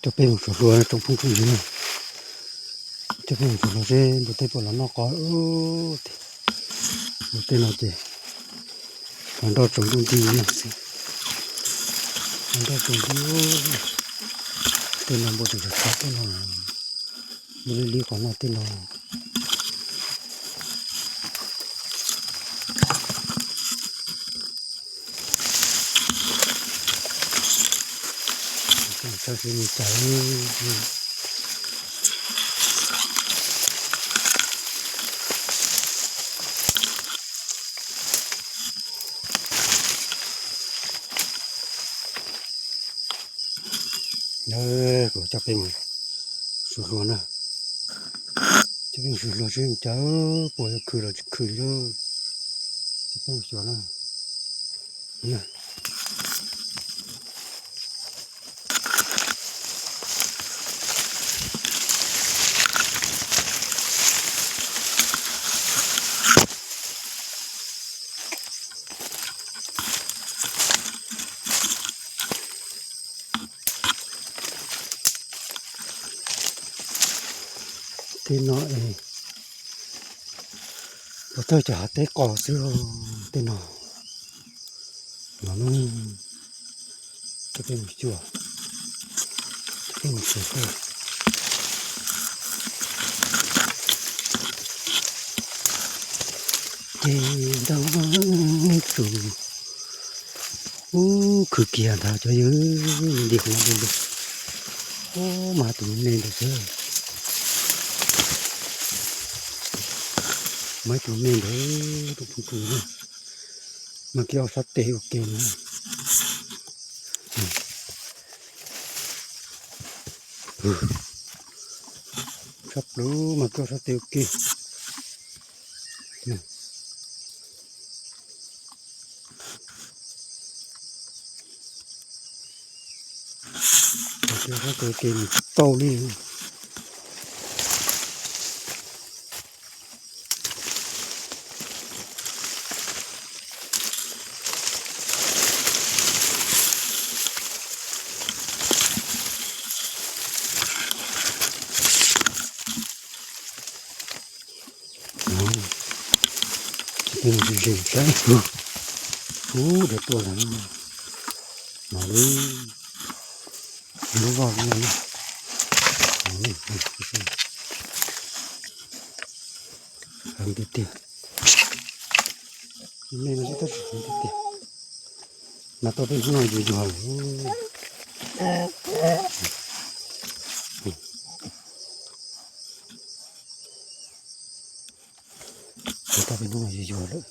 Coj peb mus xyuas hlua tsoom phooj tsoom ywg na. Coj peb mus xyuas hlua seb npua teb puas los noj qos. Npua teb no ces los nroj tsaus ntuj nti no xwb. Los nroj tsaus ntuj. Tej no npua tseem tshav tshav tej no. Npua li li qhov no tej no. Txawj siv mus cas. Kuv coj peb mus xyuas hlua na. Coj peb mus xyuas hlua seb cas puas yuav khwv los tsis khwv li. Coj peb mus xyuas na. Tej no es los thawj cov hav teb qos xwb. Tej no, no, coj peb mus xyuas, coj peb mus xyuas. Ces nrog tus ub khwv kiag ntag cov yawg, nti qhov no li lug. Ub, mas tus me ntawd xwb. Mas tus me ntawd, tus phooj ywg na, mas kiag ob sab tes ua ke na. Sab pluav mas kiag ob sab tes ua ke. Sab tes ua ke mus tsis tau li. Ces peb mus zis zis saib. Ub, dua tuaj lawm. No lub, lub voj no. Heev tiag tiag. Me no twb tab sis heev tiag tiag. Mas tau peb hnub no yuag yuag lawm. Tau peb hnub no yuag yuag lawm.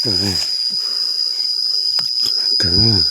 Kawg, kawg.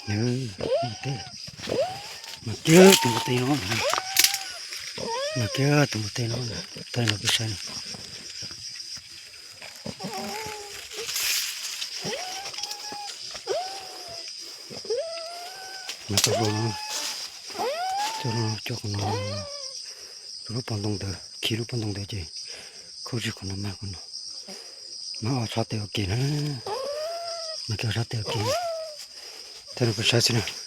Nws, mas kiag tus npua teb no, mas kiag tus npua teb no, thaij no peb saib no. Mas cov hluas no, cov hluas no coj qhov no, tus lub pob ntoo ntawd, khi lub pob ntoo ntawd ces khaub zig qhov no mag qhov no. Mas ob sab tes ua ke na, mas kiag ob sab tes ua ke. Thaij no peb saib xwb na.